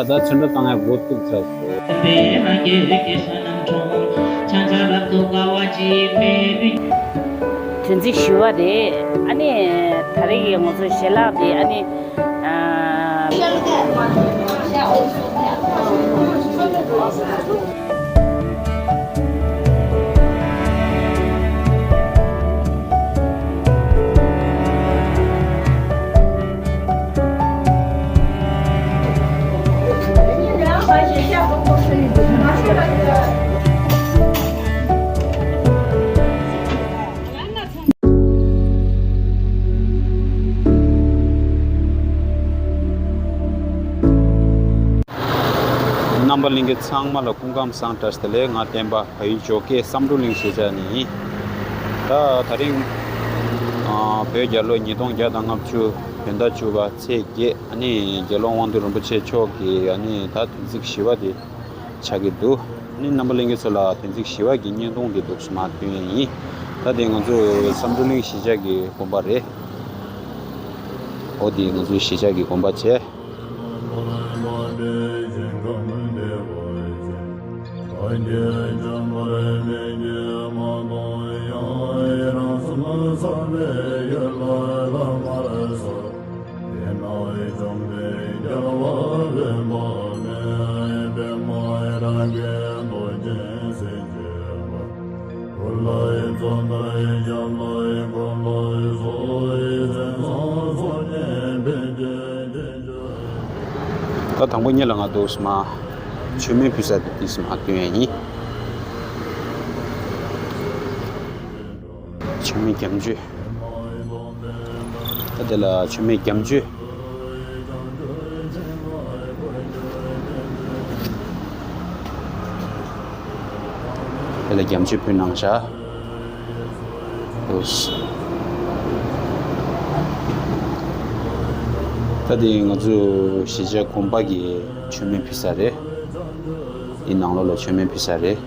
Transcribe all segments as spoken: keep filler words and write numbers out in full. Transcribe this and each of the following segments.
ད་ཚོན་ཁྲ་བཏང་ཡ་འགོ་བཙུགས་ཚར་སོང་། དོན་ཚིགས་བཞི་པ་རེད། ཨ་ནི་ད་རེས་ཀྱི་ང་ཚོ་ཞལ་ལག་དེ་ཨ་ནི། རྣམ་པ་ལྷན་རྒྱས་ཚང་མ་ལ་སྐུ་ཁམས་བཟང་། བཀྲ་ཤིས་བདེ་ལེགས། ང་བསྟན་པ་བལ་ཡུལ་ཇོ་ཁའི་བསམ་འགྲུབ་གླིང་གཞིས་ཆགས་ནས་ཡིན། ད་ད་རིང་ཨ་བོད་རྒྱལ་ལོ་ཉིས་སྟོང་བརྒྱ་དང་ལྔ་བཅུ་བོད་ཟླ་བཅུ་པ་ཚེས་བརྒྱད། ཨ་ནི་རྒྱལ་ཡོངས་དབང་འདུས་རིན་པོ་ཆེ་མཆོག་གི་ཨ་ནི་ད་དོན་ཚིགས་བཞི་པ་དེ་ཆགས་ཀྱི་འདུག་ཨ་ནི་རྣམ་པ་ལྷན་རྒྱས་ཚོ་ལ་དོན་ཚིགས་བཞི་པ་གི་བརྙན་ཐུང་དེ་འདུག་སེ་མར་སྟོན་ཡས་ཡིན། ད་དེ་ང་ཚོ་བསམ་འགྲུབ་གླིང་གཞིས་ཆགས་ཀྱི་དགོན་པ་རེད། འོ་དེ་ང་ཚོའི་གཞིས་ཆགས་ཀྱི་དགོན་པ་བྱས། ད་དང་པོ་ཉིད་ལ་ང་འདུག་སེ་མར་མཆོད་མེ་ཕུལ་ས་དེ་འདུག་སེ་མར་སྟོན་ཡས་ཡིན། མཆོད་མེ་བརྒྱད་ཅུ། ད་དེ་ལ་མཆོད་མེ་བརྒྱད་ཅུ། དེ་ལ་བརྒྱད་ཅུ་ཕུལ་གནང་བཞག་ད་དེ་ང་ཚོ་གཞིས་ཆགས་དགོན་པ་གི་མཆོད་མེ་ཕུལ་ས་རེད། འདི་ནང་ལོགས་ལ་མཆོད་མེ་ཕུལ་ས་རེད།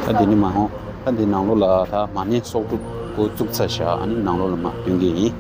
ད་འདི་ནི་མ་འོང་། ད་འདི་ནང་ལོགས་ལ་ད་མ་ཎི་གསོག་སྒྲུབ་འགོ་བཙུགས་ཚར་བཞག་ཨ་ནི་ནང་ལོགས་ལ་མར་སྟོན་གྱི་ཡིན།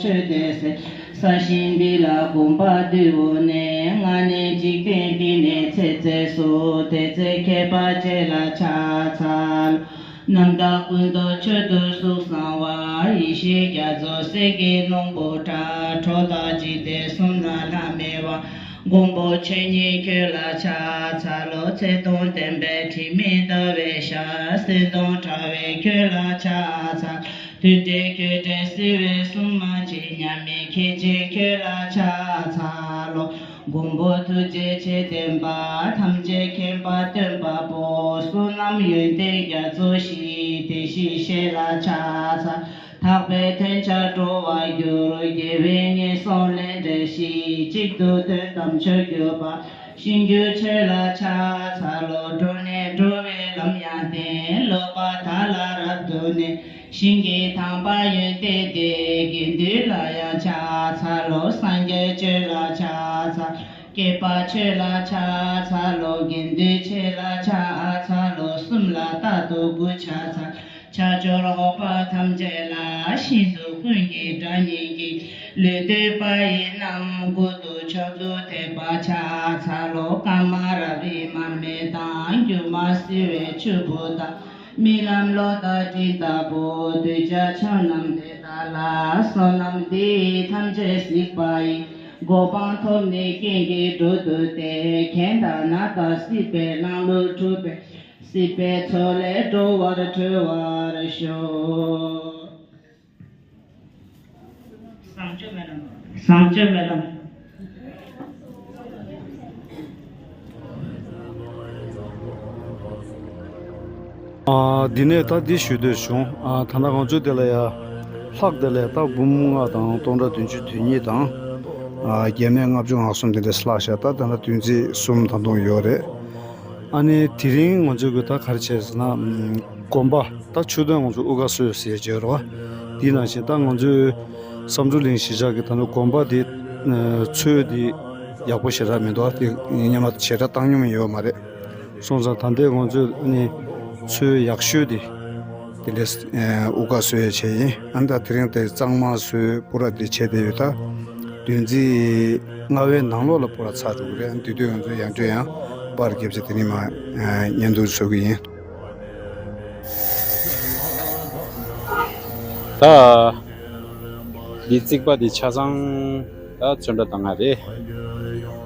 ཆོས་སྡེ་སྲིད། ས་གཞི་འདི་ལ་གོམ་པ་བདུན་བོར་ནས། སྔ་ནས་འཇིག་རྟེན་འདི་ནས་ཚེ་ཚད་སོ། དེ་ཚེ་མཁས་པ་བྱེད་ལ་ཕྱག་འཚལ་ལོ། རྣམ་དག་ཀུན་ཏུ་མཆོག་ཏུ་གཟུགས་བཟང་བ། ཡེ་ཤེས་རྒྱ་མཚོ་གསེར་གྱི་རླུང་བུ་འདྲ། གྲོགས་དང་འཇིག་རྟེན་གསུམ་ན་ལྷ་མེད་པ། མགོན་པོ་ཆོས་ཉིད་ཁྱོད་ལ་ཕྱག་འཚལ་ལོ། ཚེ་དང་ལྡན་པའི་དྲི་མེད་ཟླ་བའི་ཞལ། གསེར་དང་བྲལ་བའི་ཁྱོད་ལ་ཕྱག་འཚལ། དུས་འདྲའི་ཁྱོད་འདྲའི་བསིལ་བའི་གཟུངས་མ་མཆིས། མཉམ་མེད་མཁན་ཆེན་ཁྱོད་ལ་ཕྱག་འཚལ་ལོ། མགོན་པོ་ཐུགས་རྗེ་ཆེ་ལྡན་པ། ཐམས་ཅད་མཁྱེན་པ་སྟོན་པ་པོ། བསོད་ནམས་ཡོན་ཏན་རྒྱ་མཚོ་ཞིག་དེ་བཞིན་གཤེགས་ལ་ཕྱག་འཚལ། ཐེག་པའི་མཐུན་རྐྱེན་སྒྲོལ་བར་འགྱུར། དགེ་བའི་ཉེས་སོགས་ལས་འབྲས་ཞི། གཅིག་ཏུ་དོན་དམ་ཆོས་གྱུར་པ། ཞིང་རྒྱུ་ཆོས་ལ་ཕྱག་འཚལ་ལོ། འགྲོ་ནས་འགྲོ་བའི་ལམ་ཡང་བསྟན། ལོག་པ་དག་ལ་རབ་བརྟགས་ནས། ཞིང་གི་དམ་པ་ཡོན་ཏན་ལྡན། དགེ་འདུན་ལ་ཡང་ཕྱག་འཚལ་ལོ། སངས་རྒྱས་ཆོས་ལ་ཕྱག་འཚལ། སྐྱེས་པ་ཆོས་ལ་ཕྱག་འཚལ་ལོ། དགེ་འདུན་ཆོས་ལ་ཕྱག་འཚལ་ལོ། གསུམ་ལ་རྟག་ཏུ་གུས་ཕྱག་འཚལ། ཕྱག་མཆོག་འོག་པ་ཐམས་ཅད་ལ། ཤིན་ཏུ་ཀུན་གྱི་དགྲ་གཉེན་གྱིས། ལུས་བཏུད་པ་ཡི་རྣམས་མགུ་ཏོ་མཆོག་ཏུ་ཐེབས་པ་ཕྱག་འཚལ་ལོ། ཀ་མ་ར་བི་མར་མེ་དང་། རྒྱུ་མ་བསིལ་བའི་ཆུ་བུར་དང་། རྨི་ལམ་གློག་དང་སྤྲིན་ལྟ་བུ། གདུལ་བྱ་ཆོས་རྣམས་དེ་དག་ལ། བསོད་ནམས་འདི་ཡིས་ཐམས་ཅད་གཟིགས་པ་ཡི། གོ་འཕང་ཐོབ་ནས་ཀུན་གྱི་འགྲོ་འདུག་སྟེ། གང་དག་ན་དང་སྲིད་པའི་ནང་ལུས་འཁྲུགས་པའི། སྲིད་པའི་མཚོ་ལས་སྒྲོལ་བར་གྲོལ་བར་ཤོག། བཟང་སྤྱོད་སྨོན་ལམ། བཟང་སྤྱོད་སྨོན་ལམ། ཨ། འདི་ནས་ད་འདི་ཞུ་འདོད་བྱུང་། ཨ། ད་ལྟ་ང་ཚོ་དེ་ལ་ཡ། ལྷག་དེ་ལས་ད་འབུམ་ལྔ་དང་སྟོང་ཕྲག་བདུན་ཅུ་དོན་གཉིས་དང་། ཨ། བརྒྱ་མེད་ལྔ་བཅུ་ང་གསུམ་དེ་འདྲས་ལྷག་བཞག་ད་ད་ལྟ་བདུན་ཚིགས་གསུམ་ད་དུང་ཡོད་རེད། ཨ་ནི་དེ་རིང་ང་ཚོས་གི་ད་ག་རེ་བྱས་ཟེར་ན། ཨམ། དགོན་པ་ད་ཆུ་སྟོན་ང་ཚོ་དབུ་དཀར་གསོལ་ཟེར་བྱས་རོ། དེ་ནང་བཞིན་ད་ང་ཚོའི་བསམ་གྲུབ་གླིང་གཞིས་ཆགས་ཀྱི་ད་ནི་དགོན་པ་དེ་ཚོས་དེ་ཡག་པོ་ཞེ་དྲག་མི་འདུག་དེ་སྔོན་མ་ཞེ་དྲག་བཏང་མྱོང་ཡོད་མ་རེད། སོང་ཙང་ད་ལྟའི་ང་ཚོས་ནི་ཚོས་ཡག་ཤོས་དེ་དེ་འདྲས་དབུ་དཀར་གསོལ་ཡ་བྱས་ཡིན། ཨ་ནི་ད་དེ་རིང་དེ་གཙང་མ་བཟོས་སྤུ་ར་དེ་བྱས་བསྡད་ཡོད་ད། བདུན་ཚིགས་ལྔ་པའི་ནང་ལོགས་ལ་སྤུ་ར་ཚར་འགྲོ་གི་རེད། དེ་དུས་ང་ཚོ་ཡང་བསྐྱར་ཡང་པར་བརྒྱབ་བྱས་དེ་ནས་མར་བརྙན་ཐུང་བཟོ་གི་ཡིན། ད་འདི་རྩིག་པ་འདི་ཆ་ཚང་ད་ཚོན་ཁྲ་བཏང་ཡ་རེད།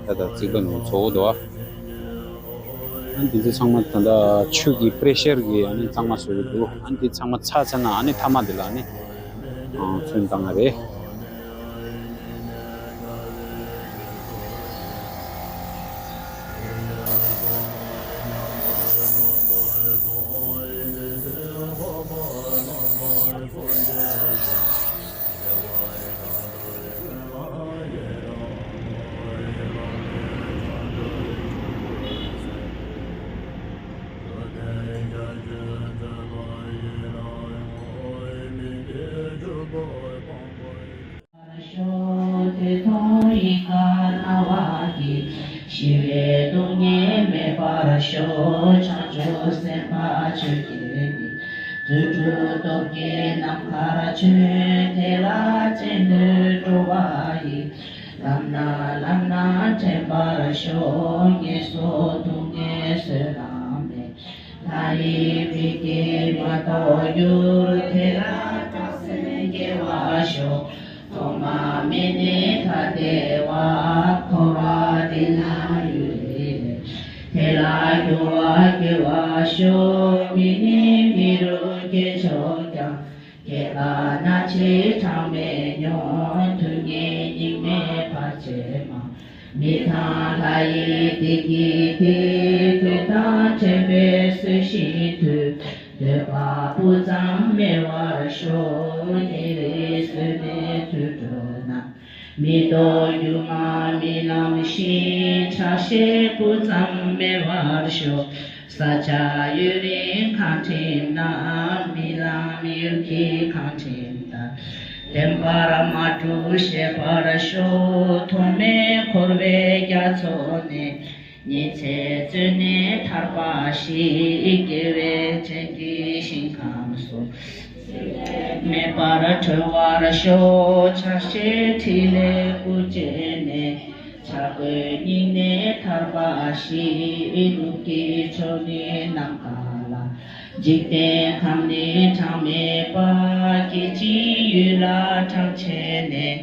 ད་ད་རྩིག་པ་ནང་ཚོགས་འདུག་ཨ་འདི་ཚོ་ཚང་མ་ད་ལྟ་ཆུ་གི་པྲེ་ཤར་གི་ཨ་ནི་གཙང་མ་བཟོ་གི་འདུག་ཨ་འདི་ཚང་མ་ཚར་ཚར་ན་ཨ་ནི་མཐའ་མ་འདི་ལ་ཨ་ནི་ཨ་ཚོན་བཏང་ཡ་རེད། ཤོག་དེ་མཐོང་ཡིད་ཀ་སྣང་བ་གིས། ཞི་བའི་སྡུག་བསྔལ་མེད་པར་ཤོག་བྱང་ཆུབ་སེམས་དཔའ་ཆོས་ཀྱི་སྟེང་། རྫུ་འཕྲུལ་སྟོབས་ཀྱིས་ནམ་མཁར་བྱོན། དེ་ལ་སྤྱན་འདྲེན་འགྲོ་བ་ཡི། ལམ་སྣ་ལམ་སྣ་འདྲེན་པར་ཤོག་ངན་སོང་སྡུག་བསྔལ་བསོད་ནམས་མེད། ལྷ་ཡི་མིག་གིས་མ་མཐོང་འགྱུར། དེ་ལ་སྐྲག་སེམས་སྐྱེ་བར་ཤོག་ཐོག་མ་མེད་ནས་ཐ་དད་པ། འཁོར་བ་འདི་ན་ཡུན་རིང་། དེ་ལ་སྐྱོ་བ་སྐྱེ་བར་ཤོག་མི་ནུས་མི་རུང་སྐྱེ་ཆོག་ཀྱང་། སྐྱེ་རྒ་ན་འཆི་གྲངས་མེད་མྱོང་། སྡུག་བསྔལ་སྙིགས་མའི་བར་ཆད་མང་། མི་དང་ལྷ་ཡི་བདེ་སྐྱིད་དེ། དུས་དང་མཐུན་པའི་བསོད་ནམས་མཐུ། འདོད་པ་སྤུ་ཙམ་མེད་པར་ཤོག་ཉེ་རིང་བསོད་ནམས་མཐུ་སྤྲོད་ན། མི་ལྟོགས་སྒྱུ་མ་མི་ལང་ཞིང་། ཆགས་ཞེན་སྤུ་ཙམ་མེད་པར་ཤོག་ས་ཆ་ཡུན་རིང་གང་འགྲིམ་ན། རྨི་ལམ་ཡུལ་གྱི་གང་འགྲིམ་ལྟར། བདེན་པར་མ་གྲུབ་ཤེས་པར་ཤོག་ཐོག་མེད་འཁོར་བའི་རྒྱ་མཚོ་ནས། ཉིན་མཚན་བརྩོན་ནས་ཐར་པ་ཞིག་དགེ་བའི་བྱིན་གྱིས་ཞིང་ཁམས་སུ། མེད་པར་གྲོལ་བར་ཤོག། ཕྱག་བཞེས་ཕྲིན་ལས་སྐུ་སྤྱད་ནས། ཆགས་པའི་སྙིང་ནས་ཐར་པ་ཞིག། ནུབ་ཀྱི་ཕྱོགས་ནི་ནམ་མཁའ་ལ། འཇིག་རྟེན་ཁམས་ནི་གྲངས་མེད་པ། སྐད་ཅིག་ཡུད་ལ་གྲངས་ཆད་ནས།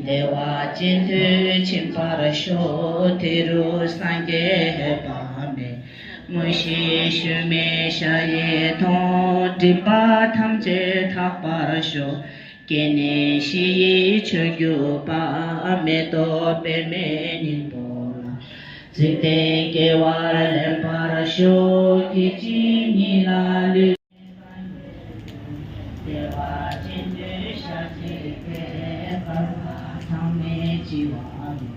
བདེ་བ་ཅན་དུ་ཕྱིན་པར་ཤོག། དེ་རུ་སངས་རྒྱས་པདྨས། མངོན་ཤེས་ཞུམ་མེད་ཞལ་གྱིས་མཐོང་། སྒྲིབ་པ་ཐམས་ཅད་དག་པར་ཤོག། སྐྱེ་གནས་གཞི་ཡི་ཆོས་བརྒྱུད་པ། མེ་ཏོག་པདྨའི་སྙིང་པོ་ལ། འཇིག་རྟེན་སྐྱེ་བ་ལེན་པར་ཤོག། སྐད་ཅིག་ཉིད་ལ་ལུས། བདེ་བ་ཅན་དུ་ཞལ་གྱིས་བསྐྱོད། སྐལ་བ་ཚང་མས་བྱིན་པ་ལས།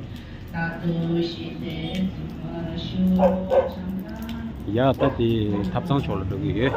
རྟག་ཏུ་ཞི་བདེ་འཛིན་པར་ཤོག། ཡ། ད་དེ་ཐབ་ཚང་ཕྱོགས་ལ་འགྲོ་གི་ཡོད།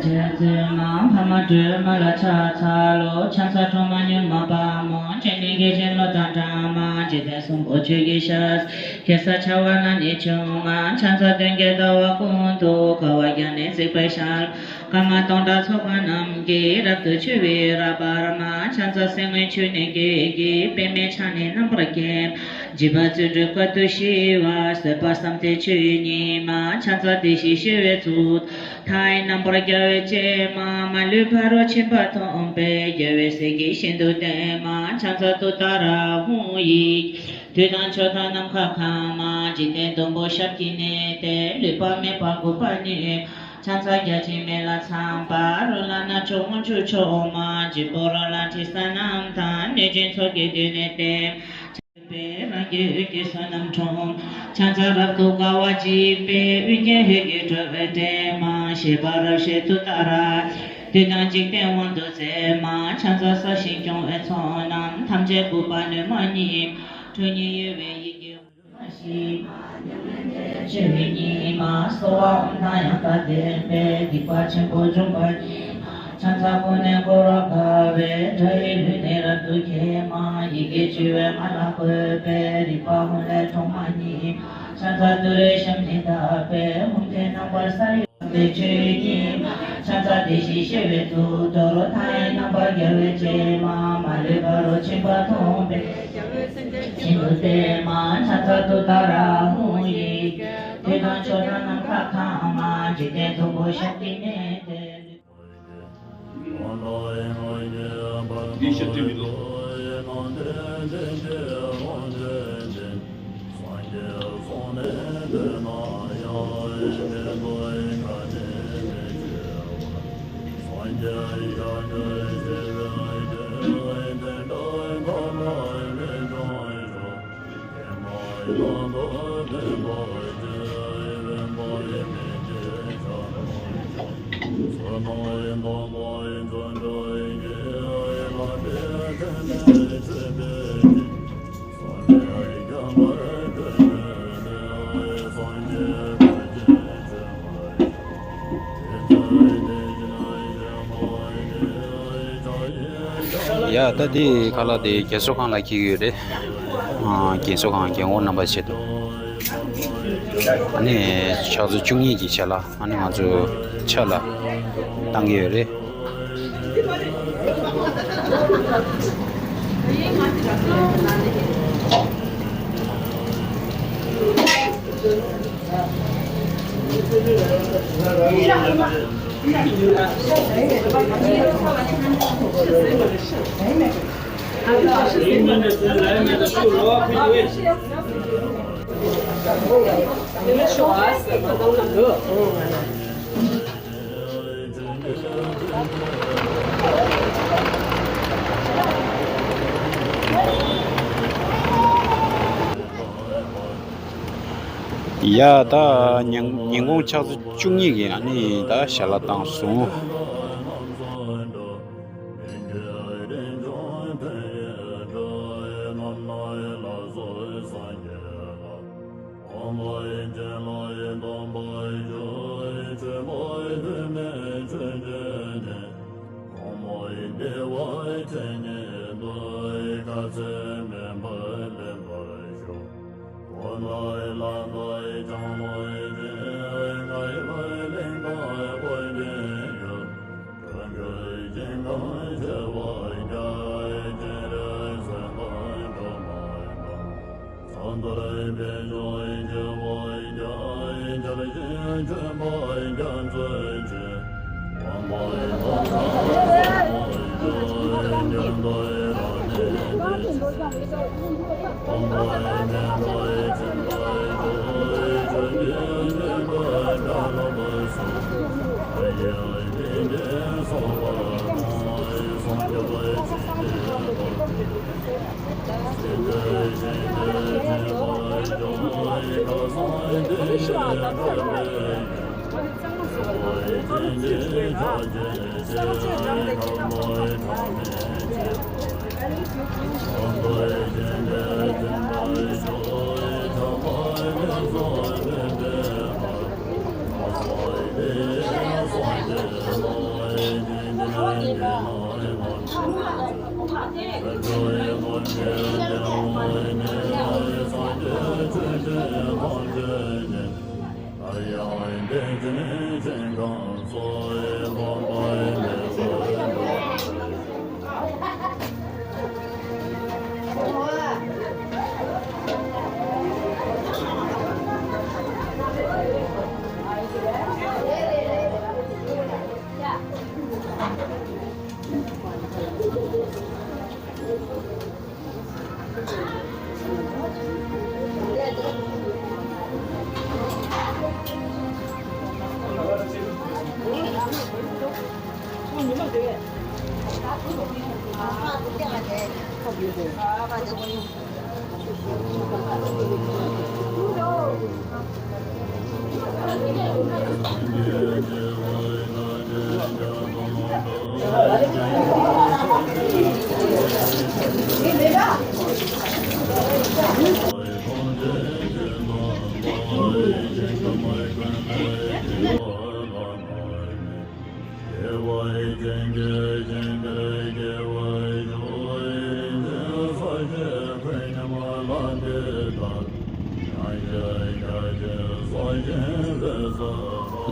འཇམ་རྩུབ་མ་ཕ་མ་སྒྲོལ་མ་ལ་ཕྱག་འཚལ་ལོ། ཕྱག་འཚལ་ཁྲོ་མ་མྱུར་མ་དཔའ་མོ། འཇིགས་མེད་བརྒྱ་བྱིན་བློ་དང་འདྲ་མ། འཇིག་རྟེན་གསུམ་པོ་ཆོས་ཀྱི་ཞབས། ཁྱེད་ས་ཆ་བ་ན་ནི་ཆུང་མ། ཕྱག་འཚལ་གདོན་བགེགས་ཟླ་བ་ཀུན་ཏུ། དགའ་བ་བརྒྱ་ནི་བརྩེགས་པའི་ཞལ། ཀརྨ་སྟོང་ཕྲག་ཚོགས་པ་རྣམས་ཀྱིས། རབ་ཏུ་མཆོད་པའི་རབ་འབར་མ། ཕྱག་འཚལ་སེམས་དངོས་ཆོས་ནི་བརྒྱད་ཀྱི། པདྨས་ཕྱག་ནི་རྣམ་པར་བརྒྱན། འཇིགས་པ་རྩོད་གྲོལ་དཀའ་ཐུབ་ཞི་བ། བཟོད་པ་བསམ་གཏན་ཆོས་ཉིད་མ། ཕྱག་འཚལ་བདེ་གཤེགས་ཞི་བའི་གཙུག། མཐའ་ཡས་རྣམ་པར་རྒྱལ་བའི་སྤྱན་མ། མ་ལུས་ཕ་རོལ་ཕྱིན་པ་མཐོང་བས། རྒྱལ་བའི་སྲས་ཀྱིས་ཤིན་ཏུ་བསྟེན་མ། ཕྱག་འཚལ་ཏུཏྟཱ་ར་ཧཱུྃ་ཡིག། དུས་དང་ཕྱོགས་དང་ནམ་མཁའ་གང་མ། འཇིག་རྟེན་བདུན་པོ་ཞབས་ཀྱིས་མནན་ཏེ། ལུས་པ་མེད་པ་དགུག་པ་ནི། ཕྱག་འཚལ་བརྒྱ་བྱིན་མེ་ལྷ་ཚངས་པ། རོ་ལངས་རྣ་ཅོག་དབང་ཕྱུག་མཆོག་མ། སྤྱི་བོར་རོ་ལངས་དྲི་ཟ་རྣམས་དང་། གནོད་སྦྱིན་ཚོགས་ཀྱིས་མདུན་ནས་བསྟེན། པས་རང་གི་འོད་ཀྱིས་བསོད་ནམས་འཁྲུངས། ཕྱག་འཚལ་རབ་ཏུ་དགའ་བ་བརྗིད་པའི། དབུས་རྒྱན་འོད་ཀྱི་སྤྲོ་བའི་སྤྲིན་མ། བཞད་པ་རབ་བཞད་ཏུཏྟཱ་ར། བདུད་དང་འཇིག་རྟེན་དབང་དུ་མཛད་མ། ཕྱག་འཚལ་སྲ་ཞིང་སྐྱོང་བའི་ཚོགས་རྣམས། ཐམས་ཅད་དགུག་པ་བསྣོལ་མ་ཉིད། ཁྲོ་གཉེར་གཡོ་བའི་ཡི་གེ། ཆོས་ཉིད་མ། གསོལ་བ་འོ་དང་ཡང་དག་ལྡན་པས། སྡིག་པ་ཆེན་པོ་འཇོམས་པ་ཉིད། ཕྱག་འཚལ་ཀུན་ནས་བསྐོར་བར་དཀའ་བའི། དགྲ་ཡི་ལུས་ནི་རབ་ཏུ་འགེམས་མ། ཡི་གེ་བཅུ་པའི་མ་ལ་བཀོད་པའི། རིག་པ་ཧཱུྃ་ལས་འཁྲུངས་མ་ཉིད། ཕྱག་འཚལ་ཏུ་རེའི་ཞབས་ནི་བརྡབས་པས། ཧཱུྃ་མཐའི་རྣམ་པར་གསལ་བའི་ཆོས་ཉིད་མ། ཕྱག་འཚལ་བདེ་གཤེགས་ཞི་བའི་གཙུག་ཏོར། མཐའ་ཡས་རྣམ་པར་རྒྱལ་བའི་སྤྱན་མ། མ་ལུས་ཕ་རོལ་ཕྱིན་པ་མཐོང་བས། ཤིན་ཏུ་བསྟེན་མ། ཕྱག་འཚལ་ཏུཏྟཱ་ར་ཧཱུྃ་ཡིག། དུས་དང་ཕྱོགས་དང་ནམ་མཁའ་གང་མ། འཇིག་རྟེན་བདུན་པོ་ཞབས་ཀྱིས་མནན་ཏེ། འདི་ཞབས་བརྟན་མི་འདུག་ཡ། ད་དེ་ཁ་ལག་དེ་རྒན་གསོ་ཁང་ལ་འཁྱེར་གྱི་ཡོད་རེད། ཨ། རྒན་གསོ་ཁང་རྒན་འཁོགས་རྣམ་པ་ཆེད་དུ། ཨ་ནི་ཕྱག་ཚོད་བཅུ་གཉིས་ཀྱི་ཆ་ལ། ཨ་ནི་ང་ཚོ་ཕྱག་ལ་བཏང་གི་ཡོད་རེད། ཡ། ད་ཉིན་ཉིན་གུང་ཕྱག་ཚོད་བཅུ་གཉིས་ཀྱི་ཨ་ནི་ད་ཞལ་ལག་བཏང་སོང་།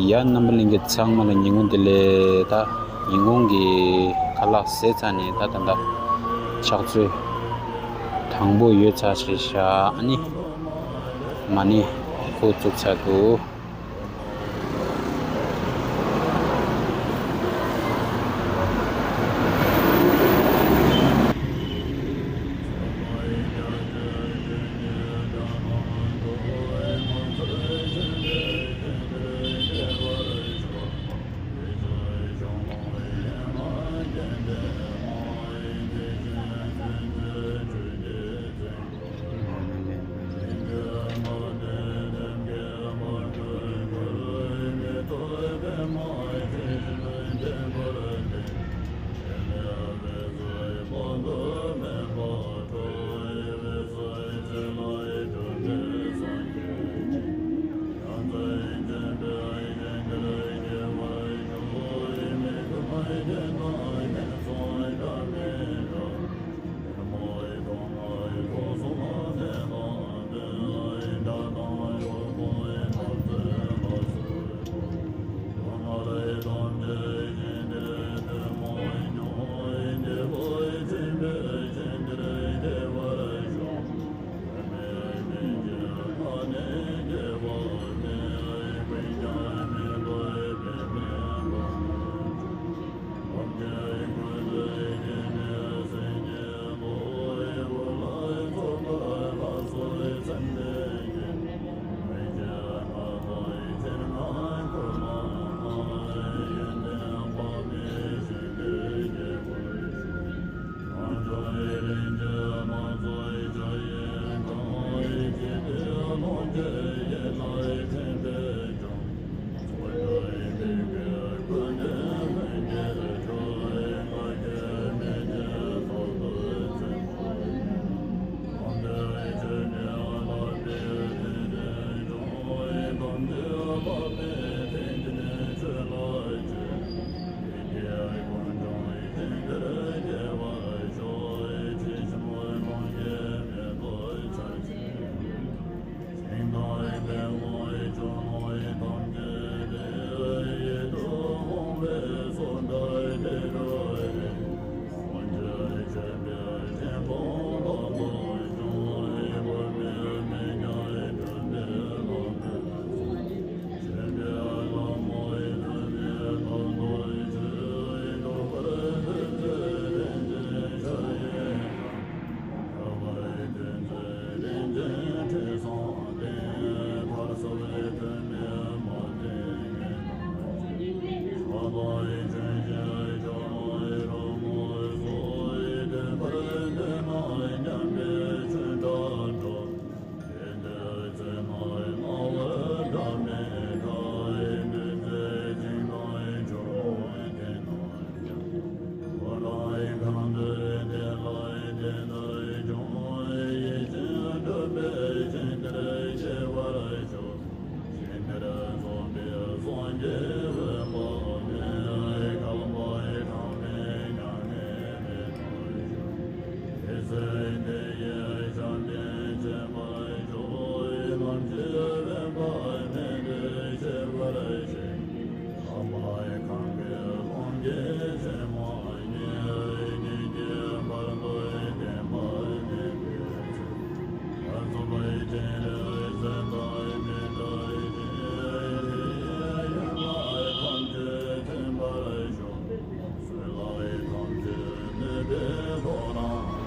ཡ། རྣམ་པ་ལྷན་རྒྱས་ཚང་མ་ལ་ཉིན་གུང་བདེ་ལེགས། ད་ཉིན་གུང་གི་ཁ་ལག་ཟས་ཚར་ནས་ད་ད་ད་ཕྱག་ཚོད་དང་པོ་ཡོལ་ཚར་ཞེས་བྱ། ཨ་ནི་མ་ཎི་འགོ་བཙུགས་ཚར་འདུག།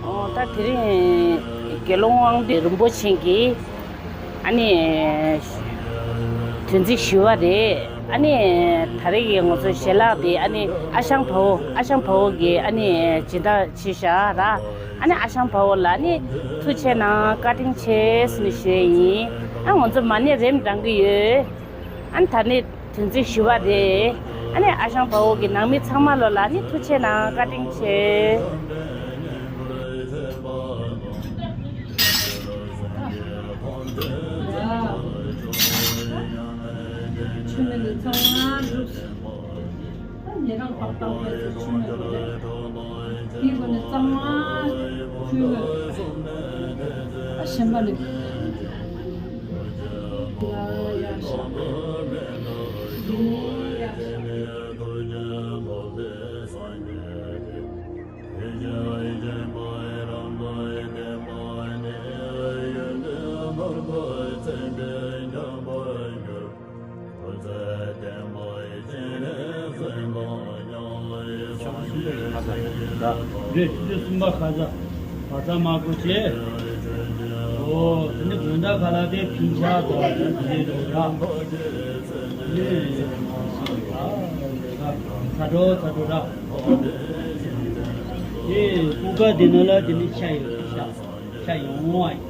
ཨོ། ད་དེ་རིང་དགེ་སློང་དབང་འདུས་རིན་པོ་ཆེ་གིས་ཨ་ནི་དོན་ཚིགས་ཞུས་པ་རེད། ཨ་ནི་ད་རེས་ཀྱི་ང་ཚོ་ཞལ་ལག་དེ་ཨ་ནི་ཨ་ཞང་བ་བོ། ཨ་ཞང་བ་བོ་གིས་ཨ་ནི་སྦྱིན་བདག་བྱས་བཞག་ར། ཨ་ནི་ཨ་ཞང་བ་བོ་ལ་ཨ་ནི་ཐུགས་རྗེ་གནང་། བཀའ་དྲིན་ཆེ་ཟེར་ནས་ཞུ་ཡས་ཡིན། ཨ་ང་ཚོ་མ་ཎི་རེམ་བགྲང་གི་ཡོད། ཨ་ནི་ད་ནི་དོན་ཚིགས་ཞུ་བ་རེད། ཨ་ནི་ཨ་ཞང་བ་བོ་གི་ནང་མི་ཚང་མ་ལོ་ལ་ནི་ཐུགས་རྗེ་གནང་། བཀའ་དྲིན་ཆེ། ཆུ་མེད་ནི་ཚང་མ་འགྲུབ། ཉེ་རང་བག་བཏང་བས་ཚེ་ཆུ་མེད་པ་རེད། དེའི་སྒོ་ནས་གཙང་མ་ཆུ་མེད། ཨ་གཞན་པ་ནི། ཡ་ཡ་ཤ། ཡ་ཡ་ཤ། རེད། ཆུ་ཚོད་གསུམ་པ་ཁ་ཚ། བ་ཚ་དམར་པོ་བྱས། ཨོ། དེ་ནི་དགོན་བདག་ཁ་ལག་དེ་ཕིང་ཆ་དང་དེ་འདྲ་ར། ཚ་དྲོ་ཚ་དྲོ་ར། དེ་སྐུ་ག་དེ་ནང་ལ་དེ་ནི་ཤ་ཡོད། ཤ་ཤ་ཡོང་བ་ཡིན།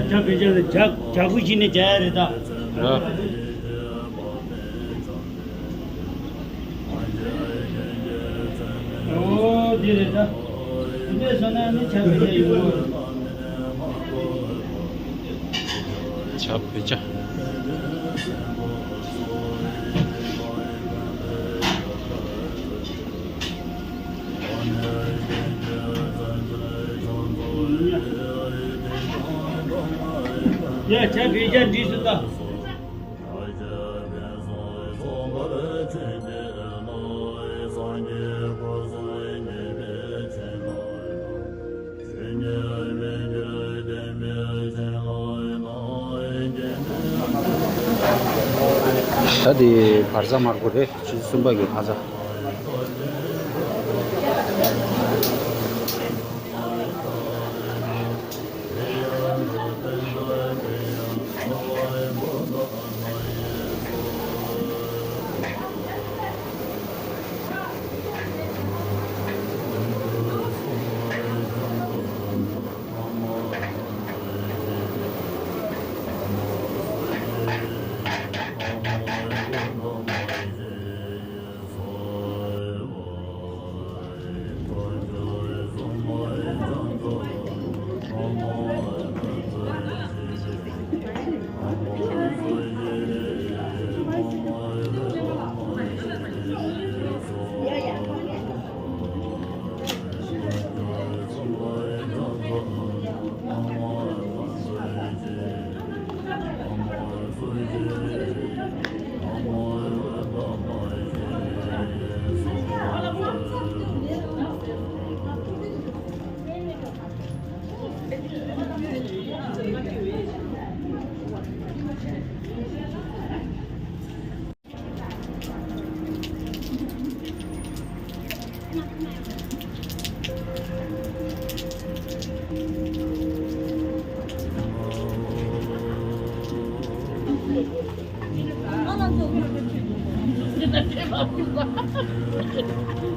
ཇ་བེ་ཇ་ལ་ཇ་ཇ་གུ་ཅི་ནས་ཇ་ཡ་རེད་ད། ར། ཨོ་དེ་རེད་ད། དེ་འདྲས་སོང་ན་ནི་ཇ་བེ་ཇ་ཡོད་རེད། ཇ་བེ་ཇ། ཡ་ཇ་བེ་ཇ་འདྲིས་སུ་ད། ད་དེ་བ་ཚ་དམར་པོ་རེད། ཆུ་ཚོད་གསུམ་པ་གི་ཁ་ཚ།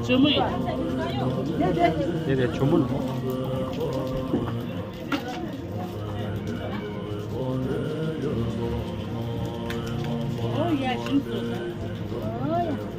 ཇོ་མོ་ཡིན། དེ་དེ་ཇོ་མོ་ནོ། ཨོ་ཡ་ཤིང་བཟོ། ཨོ་ཡ།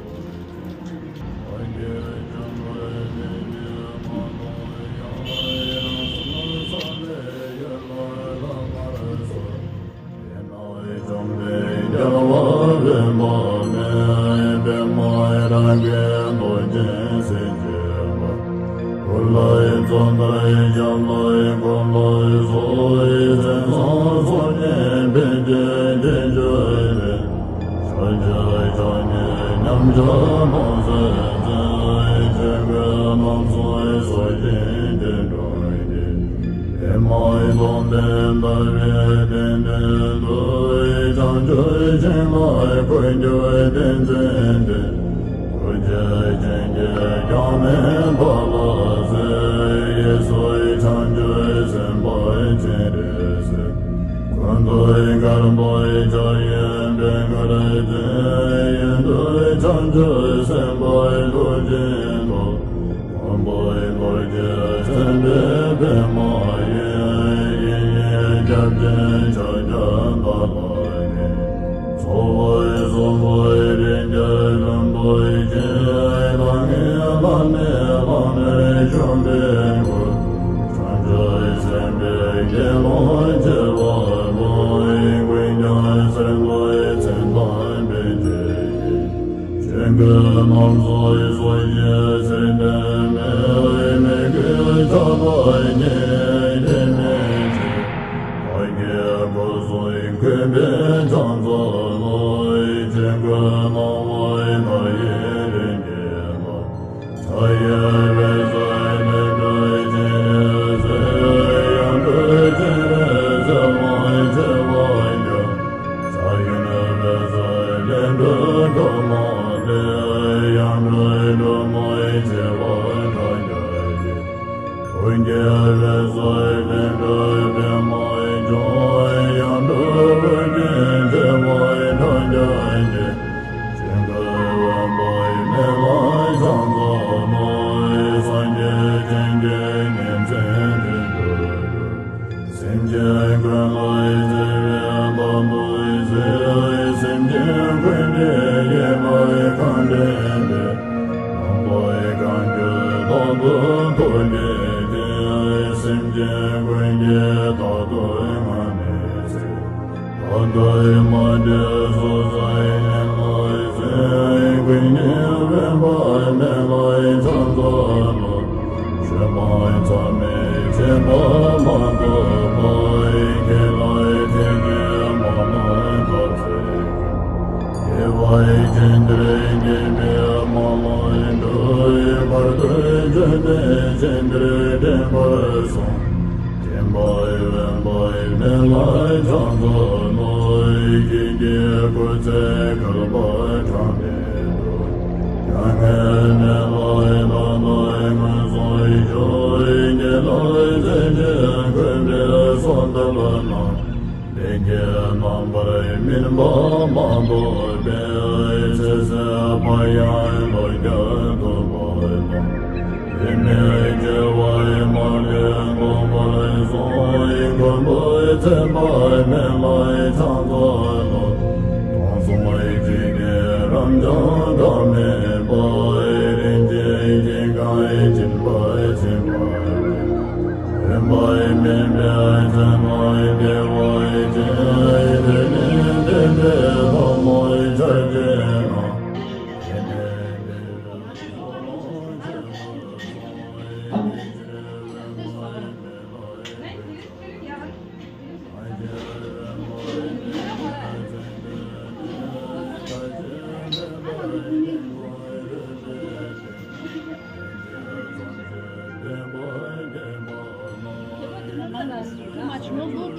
Too much notebook,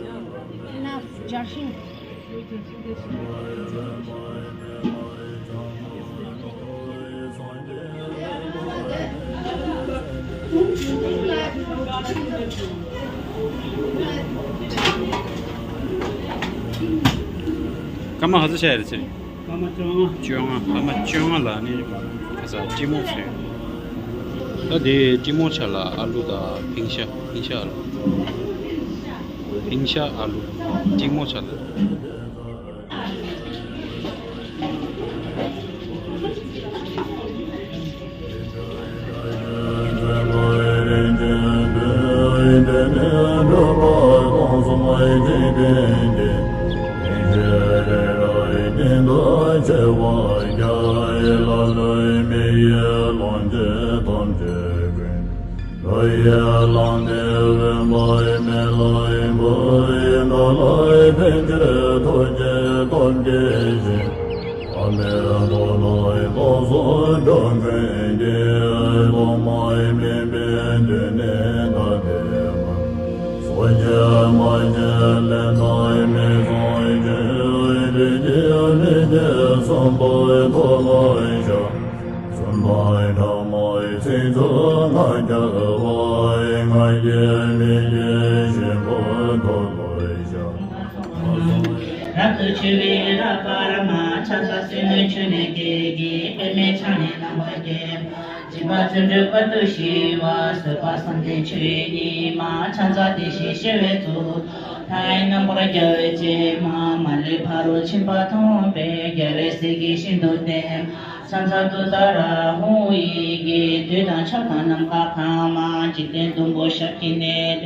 enough jarshing. སྐར་མ་ག་ཚོད་བྱས་ཡོད་རེད་ཚེ་རིང་། བཅོ་ལྔ། བཅོ་ལྔ། ལྷག་མ་བཅོ་ལྔ་ལ་ནི་ཁ་ས་ཀྲི་མོ་ཚོས། ད་དེ་ཀྲི་མོ་ཆ་ལ་ཨ་ལུ་དང་ཕིང་ཤ། ཕིང་ཤ་ཨ་ལུ། ཕིང་ཤ་ཨ་ལུ། ཀྲི་མོ་ཆ་ལ། རབ་ཏུ་ཕྱུ་པའི་རབ་འབར་མ། ཕྱག་འཚལ་བསོད་ནམས་ཆུ་ནས་སྐྱེས་ཀྱི། པདྨས་ཕྱག་ནི་རྣམ་པར་བརྒྱན། སྦྱིན་པ་བརྩོན་འགྲུས་བར་དུ་ཞི་བ། བཟོད་པ་བསམ་གཏན་ཆོས་ཉིད་མ། ཕྱག་འཚལ་བདེ་གཤེགས་ཞི་བའི་གཙུག་ཏོར། མཐའ་ཡས་རྣམ་པར་རྒྱལ་བའི་སྤྱན་མ། མ་ལུས་ཕ་རོལ་ཕྱིན་པ་མཐོང་བས། རྒྱལ་བའི་སྲས་ཀྱིས་ཤིན་ཏུ་བསྟེན། ཕྱག་འཚལ་ཏུཏྟཱ་ར་ཧཱུྃ་ཡི་གེས། བདུད་དང་ཕྱག་དང་ནམ་མཁའ་གང་མ། འཇིག་རྟེན་བདུན་པོ་ཞབས་ཀྱིས་མནན།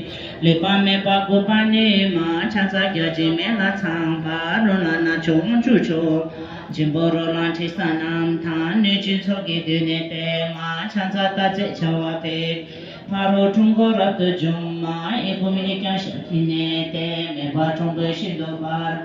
ལུས་པ་མེད་པ་དགུག་པ་ནི་མ། ཕྱག་འཚལ་བརྒྱ་བྱིན་མེ་ལྷ་ཚངས་པ། རོ་ལངས་ན་མཆོག་དབང་ཕྱུག་མཆོག་སྦྱིན་པོ་རོ་ལངས་དྲི་ཟ་རྣམས་དང་། སྣོད་བཅུད་ཚོགས་ཀྱིས་མདུན་ནས་བསྟོད་མ། ཕྱག་འཚལ་སྟག་རྩེ་བྱ་བ་པས། ཕ་རོལ་འཁྲུལ་འཁོར་རབ་ཏུ་འཇོམས་མ། གཡས་བསྐུམ་གཡོན་བརྐྱང་ཞབས་ཀྱིས་མནན་ཏེ། མེ་འབར་ཁྲོམ་བུ་ཤིན་ཏུ་འབར།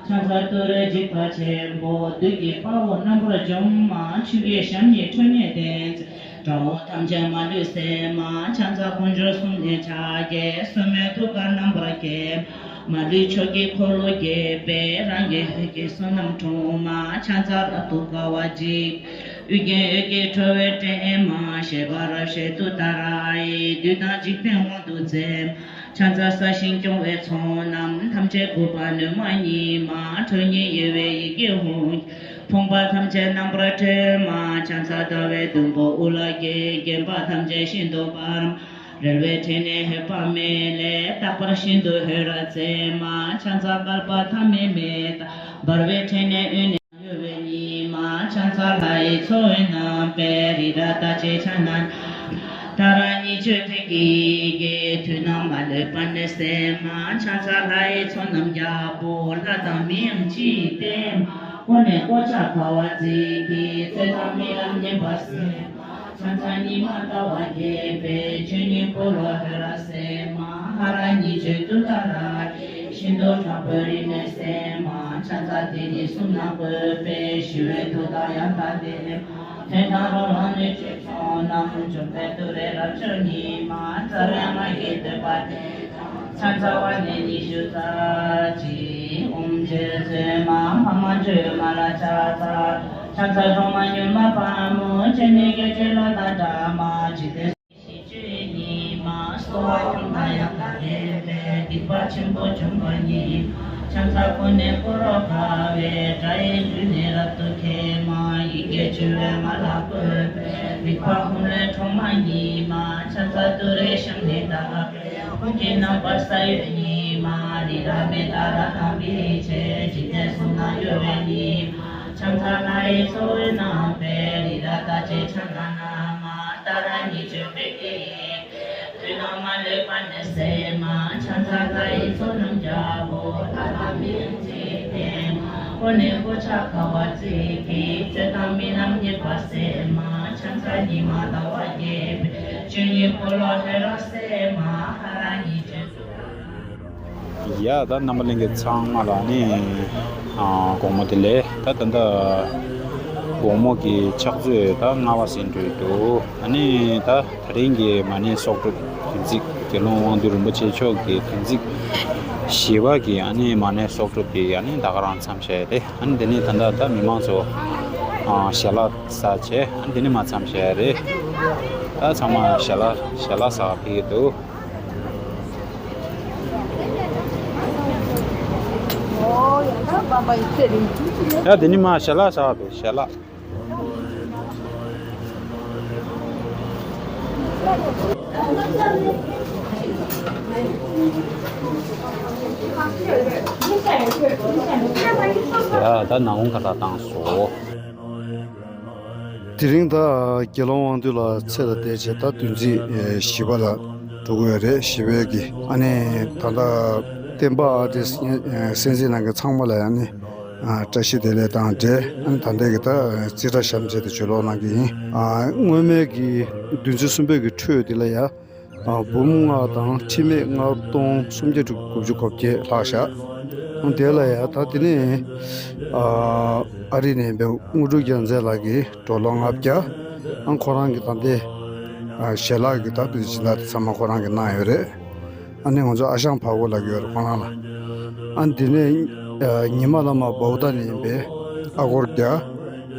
ཕྱག་འཚལ་ཏུ་རེ་འཇིགས་པ་ཆེན་པོ། བདུད་ཀྱི་དཔའ་བོ་རྣམ་པར་འཇོམས་མ། ཆུ་སྐྱེས་ཞབས་གཉིས་ཁྲོ་གཉེར་ལྡན། དགྲ་བོ་ཐམས་ཅད་མ་ལུས་གསོད་མ། ཕྱག་འཚལ་དཀོན་མཆོག་གསུམ་ལྡན་ཕྱག་རྒྱའི། སོར་མོས་ཐུགས་ཀར་རྣམ་པར་བརྒྱན། མ་ལུས་ཕྱོགས་ཀྱི་འཁོར་ལོ་བརྒྱན་པས། རང་གི་འོད་ཀྱི་བསོད་ནམས་འཁྲུངས་མ། ཕྱག་འཚལ་རབ་ཏུ་དགའ་བ་འཇིགས། ཨོ་རྒྱན་འོད་ཀྱི་ཁྲོ་བོས་བསྐྲད་མ། བཞད་པ་རབ་བཞད་ཏུཏྟཱ་ར་ཡིས། བདུད་དང་འཇིག་རྟེན་དབང་དུ་མཛད། ཕྱག་འཚལ་ས་ཞིང་སྐྱོང་བའི་ཚོགས་རྣམས། ཐམས་ཅད་འགུགས་པ་བསྣོལ་མ་ཉིད་མ། ཁྲོ་གཉེར་གཡོ་བའི་ཡི་གེ་ཧཱུྃ། ཕོངས་པ་ཐམས་ཅད་རྣམ་པར་སྤྲོས་མ། ཕྱག་འཚལ་ཟླ་བའི་བདུད་པོ་ཨུ་ལ་ཀྱེ། བརྒྱན་པ་ཐམས་ཅད་ཤིན་ཏུ་འབར། རལ་པའི་ཕྲེང་ནས་འོད་དཔག་མེད་ལས། རྟག་པར་ཤིན་ཏུ་འོད་རབ་མཛད་མ། ཕྱག་འཚལ་བསྐལ་པ་ཐ་མལ་མེ། འབར་བའི་ཕྲེང་ནས་དབུས་ནས་གཡོ་བའི་ཉི་མ། ཕྱག་འཚལ་ལྷ་ཡི་མཚོ་འོད་རྣམ་པའི། རི་རབ་རྟགས་ཅན་ཕྱག་ན་ཏཱ་ར་གཉིས་བརྗོད་པའི་ཡི་གེས། མཐུ་རྣམས་མ་ལུས་པ་ནི་གསོད་མ། ཕྱག་འཚལ་ལྷ་ཡི་ཚོགས་རྣམས་རྒྱལ་པོ། ལྷ་དང་མིའམ་ཅི་ཡིས་བསྟེན་མ། ཀུན་ནས་གོ་ཆ་དགའ་བ་བརྩེགས་ཀྱིས། རྩོད་དང་རྨི་ལམ་ངན་པ་སེལ་མ། ཕྱག་འཚལ་ཉི་མ་ཟླ་བ་རྒྱས་པའི། ཆོས་ཉིད་འཁོར་ལོ་འོད་རབ་གསལ་མ། ཧ་ར་གཉིས་བརྗོད་ཏུཏྟཱ་ར་ཡིས། ཤིན་ཏུ་དྲག་པོའི་རིམས་ནད་སེལ་མ། ཕྱག་འཚལ་དེ་ཉིད་གསུམ་རྣམས་བཀོད་པས། ཞི་བའི་མཐུ་དང་ཡང་དག་ལྡན་མ། ཐོན་དང་རོ་ལངས་སྣོད་བཅུད་ཚོགས་རྣམས། འཇོམས་པའི་ཏུ་རེ་རབ་མཆོག་ཉིད་མ། རྩ་བའི་སྔགས་ཀྱི་བསྟོད་པ་དེ་དང་། ཕྱག་འཚལ་བ་ནི་ཉི་ཤུ་རྩ་གཅིག། ཨོཾ་རྗེ་བཙུན་མ་ཧཱུྃ་མ་ཇོ་མ་ལ་ཕྱག་འཚལ། ཕྱག་འཚལ་གྲོགས་མ་མྱུར་མ་དཔའ་མོ། སྤྱན་ནི་བརྒྱད་ཅུའི་ལྷ་དང་འདྲ་མ། འཇིག་རྟེན་ཞི་བྱེད་ཉིད་མ། གསོ་བ་སྐྱོང་དང་ཡང་དག་ལྡན་པའི། སྡིག་པ་ཆེན་པོ་འཇོམས་པ་ཉིད་མ། ཕྱག་འཚལ་ཀུན་ནས་འཁོར་ལོ་བསྐོར་བའི། དགྲ་ཡི་རྒྱུད་ནི་རབ་ཏུ་མཁས་མ། ཡི་གེ་བཅུ་པའི་མ་ལ་བཀོད་པའི། རིག་པ་ཧཱུྃ་ལས་འཁྲུངས་མ་ཉིད་མ། ཕྱག་འཚལ་ཏུ་རེའི་ཞབས་ནི་དག་པའི། ཀུན་གྱི་རྣམ་པར་ས་གཡོ་ཉིད་མ། རི་རབ་མེ་ཏ་ར་དང་འབིགས་བྱེད། འཇིག་རྟེན་གསུམ་རྣམས་གཡོ་བའི་ཉིད་མ། ཕྱག་འཚལ་ལྷ་ཡི་མཚོ་འོད་རྣམ་པའི། རི་རབ་རྟགས་ཅན་ཕྱག་ན་ན་མ། ཏཱ་ར་གཉིས་བརྗོད་པའི་ཡི་གེས། བདུད་རྣམས་མ་ལུས་པ་ནི་གསོད་མ། ཕྱག་འཚལ་ལྷ་ཡི་ཚོགས་རྣམས་རྒྱལ་པོ། ལྷ་དང་མིའམ་ཅི་ཡིས་བསྟེན་མ། ཀུན་ནས་གོ་ཆ་དགའ་བ་བརྩེགས་ཀྱིས། རྩོད་དང་རྨི་ལམ་ངན་པ་སེལ་མ། ཕྱག་འཚལ་ཉི་མ་ཟླ་བ་རྒྱས་པའི། ཆོས་ཉིད་འཁོར་ལོ་འོད་རབ་གསལ་མ། ཧ་ར་གཉིས་བརྗོད། ཡ་ད་རྣམ་པ་ལྷན་རྒྱས་ཚང་མ་ལ་ནི་ཨ་དགོང་མོ་བདེ་ལེགས། ད་ད་ལྟ་དགོང་མོ་གི་ཕྱག་ཚོད་ད་ལྔ་པ་ཟིན་འགྲོ་འདུག་ཨ་ནི་ད་དེ་རིང་གི་མ་ཎི་གསོག་སྒྲུབ་དུས་ཚིགས། དགེ་སློང་དབང་འདུས་རིན་པོ་ཆེ་མཆོག་གི་དུས་ཚིགས་བཞི་པ་གི་ཨ་ནི་མ་ཎི་གསོག་སྒྲུབ་དེ་ཨ་ནི་ད་ག་རང་མཚམས་བཞག་ཡ་རེད། ཨ་ནི་དེ་ནས་ད་ལྟ་ད་མི་མང་ཚོ་ཨ་ཞལ་ལག་ཟ་བྱས། ཨ་ནི་དེ་ནས་མར་མཚམས་བཞག་ཡ་རེད། ད་ཚང་མ་ཞལ་ལག་ཞལ་ལག་ཟ་ག་ཕེབས་ཀྱི་འདུག་ཡ་དེ་ནི་མ་ཞལ་ལག་ཟ་བ་དང་ཞལ་ལག་ཡ་ད་ནང་ཁ་ལག་བཏང་སོང་། དེ་རིང་ད་དགེ་སློང་དབང་འདུས་ལགས་ཚེ་ལ་བསྡད་བྱས་ད་བདུན་ཚིགས་བཞི་པ་ལ་འགྲོ་གི་ཡོད་རེད། བཞི་པའི་གི་ཨ་ནི་ད་ལྟ་བསྟན་པ་ཨར་ཊིསི་གསན་གཟིགས་གནང་མཁན་ཚང་མ་ལ་ཨ་ནི་བཀྲ་ཤིས་བདེ་ལེགས་དང་འབྲེལ། ཨ་ནི་ད་ལྟའི་གི་ད་རྩིས་ཁྲ་བཤམས་བྱས་ཏེ་བརྗོད་ཀློག་གནང་གི་ཡིན། སྔོན་མའི་གི་བདུན་ཚིགས་གསུམ་པའི་གི་འཕྲོས་འདི་ལ་ཡ། ཨ་འབུམ་ལྔ་དང་ཁྲི་མེད་ལྔ་སྟོང་སུམ་བརྒྱ་དྲུག་དགུ་བཅུ་གོ་བརྒྱད་ལྷག་བཞག་དེ་ལ་ཡ་ད་དེ་ནས་ཨ་ཨ་རི་ནས་འབད་དངོས་གྲུབ་རྒྱལ་མཚན་ལགས་ཀྱིས་ཌོ་ལར་ལྔ་བརྒྱ། ཨ་ཁོ་རང་གི་ད་ལྟའི་ཨ་ཞལ་ལག་གི་ད་དེ་སྦྱིན་བདག་དེ་ཚང་མ་ཁོ་རང་གིས་གནང་ཡོད་རེད། ཨ་ནི་ང་ཚོ་ཨ་ཞང་བ་གོ་ལགས་ཡོད་རེད་ཁོ་རང་ལ། ཨ་འདི་ནས་ཨ་ཉི་མ་བླ་མ་བྷའུ་ཏ་ནས་ཡིན་པའི་ཨ་སྒོར་བརྒྱ།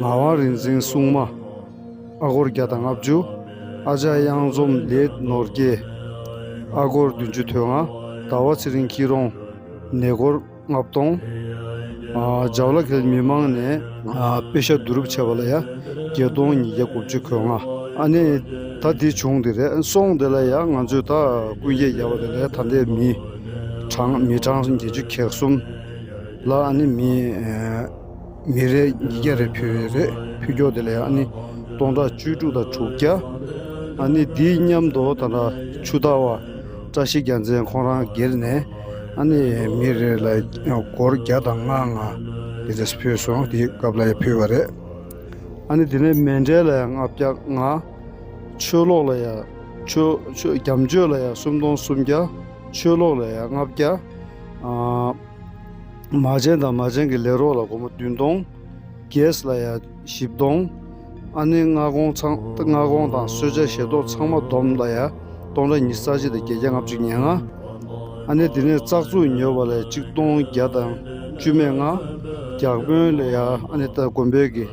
ངག་དབང་རིག་འཛིན་སྲུང་མ། ཨ་སྒོར་བརྒྱ་དང་ལྔ་བཅུ། ཨ་ཅག་གཡང་འཛོམས་ལེགས་ནོར་རྒྱས། ཨ་སྒོར་བདུན་ཅུ་དོན་ལྔ། ཟླ་བ་ཚེ་རིང་སྐྱིད་རོང་། ནས་སྒོར་ལྔ་སྟོང་། ཨ་ཇའོ་ལ་ཁེལ་མི་མང་ནས་ཨ་པེ་ཤ་བསྡུ་རུབ་བྱས་པ་ལ་ཡ་བརྒྱད་སྟོང་ཉིས་བརྒྱ་དགུ་བཅུ་གོ་ལྔ། ཨ་ནི་ད་འདི་བྱུང་འདི་རེད། སོང་དེ་ལ་ཡ་ང་ཚོས་ད་སྐུ་འགྱེད་བརྒྱབ་པ་དེ་ལ་ད་ལྟའི་མི་གྲངས་མི་གྲངས་བརྒྱད་ཅུ་གྱ་གསུམ་ལ་ཨ་ནི་མི་ཨ། མི་རེ་ཉིས་བརྒྱ་རེ་ཕུལ་བ་རེད། ཕུལ་རྒྱུ་དེ་ལ་ཡང་ཨ་ནི་སྟོང་ཕྲག་བཅུ་དྲུག་དང་དྲུག་བརྒྱ། ཨ་ནི་དེའི་མཉམ་དུ་ད་ལྟ་ཆུ་རྟ་བ་བཀྲ་ཤིས་རྒྱལ་མཚན་ཁོང་རང་སྒེར་ནས་ཨ་ནི་མི་རེ་ལ་སྒོར་བརྒྱ་དང་ལྔ་ལྔ་དེ་འདྲ་ཕུལ་སོང་། དེའི་སྐབས་ལ་ཡང་ཕུལ་བ་རེད། ཨ་ནི་དེ་ནས་མཎྜལ་ལ་ཡང་ལྔ་བརྒྱ་ལྔ། ཆོས་ཀློག་ལ་ཡང་ཆོས་ཆོས་རྒྱ་མཆོད་ལ་ཡང་སུམ་སྟོང་སུམ་བརྒྱ། ཆོས་ཀློག་ལ་ཡང་ལྔ་བརྒྱ། ཨ། མ་བྱན་དང་མ་བྱན་གྱི་ལས་རོགས་ལ་སྒོར་མོ་བདུན་སྟོང་། རྒྱས་ལ་ཡ་བཞི་སྟོང་། ཨ་ནི་སྔ་དགོང་ཚང་སྔ་དགོང་དང་གསོལ་ཇ་ཞལ་ཏོག་ཚང་མ་བསྡོམས་ལ་ཡ་སྟོང་ཕྲག་ཉི་ཤུ་རྩ་གཅིག་དང་བརྒྱད་བརྒྱ་ལྔ་བཅུ་ང་ལྔ། ཨ་ནི་དེ་ནས་བཙག་འཛུགས་ཉོས་པ་ལ་ཡ་ཆིག་སྟོང་བརྒྱ་དང་བཅུ་མེད་ལྔ། རྒྱ་དཔོན་ལ་ཡ་ཨ་ནི་ད་དགོན་པའི་གི་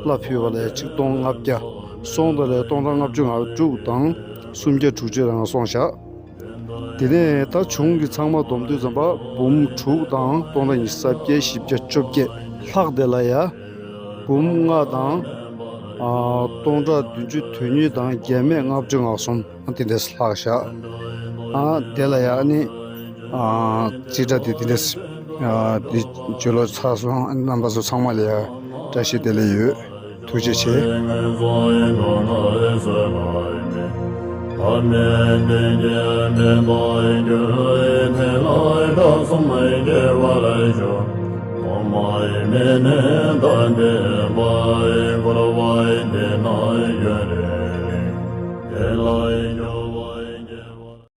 བླ་ཕུལ་བ་ལ་ཡ་ཆིག་སྟོང་ལྔ་བརྒྱ། སོང་དེ་ལ་ཡ་སྟོང་ཕྲག་ལྔ་བཅུ་ང་དྲུག་དང་སུམ་བརྒྱ་དྲུག་ཅུ་རེ་ལྔ་སོང་བཞག་དེ་ནས་ད་གཞུང་གི་ཚང་མ་བསྡོམས་དུས་ཙམ་པ་འབུམ་དྲུག་དང་སྟོང་ཕྲག་ཉི་ཤུ་རྩ་བརྒྱད། བཞི་བརྒྱ་བཅོ་བརྒྱད་ལྷག་དེ་ལ་ཡ་འབུམ་ལྔ་དང་ཨ་སྟོང་ཕྲག་བདུན་ཅུ་དོན་གཉིས་དང་བརྒྱ་མེད་ལྔ་བཅུ་ང་གསུམ་དེ་འདྲས་ལྷག་བཞག་ཨ་དེ་ལ་ཡ་ཨ་ནི་ཨ་རྩིས་ཁྲ་དེ་དེ་འདྲས་ཨ་དེ་བརྗོད་ལོ་ཚར་སོང་། ཨ་ནི་རྣམ་པ་ཚོ་ཚང་མ་ལ་ཡ་བཀྲ་ཤིས་བདེ་ལེགས་ཡོད། ཐུགས་རྗེ་ཆེ།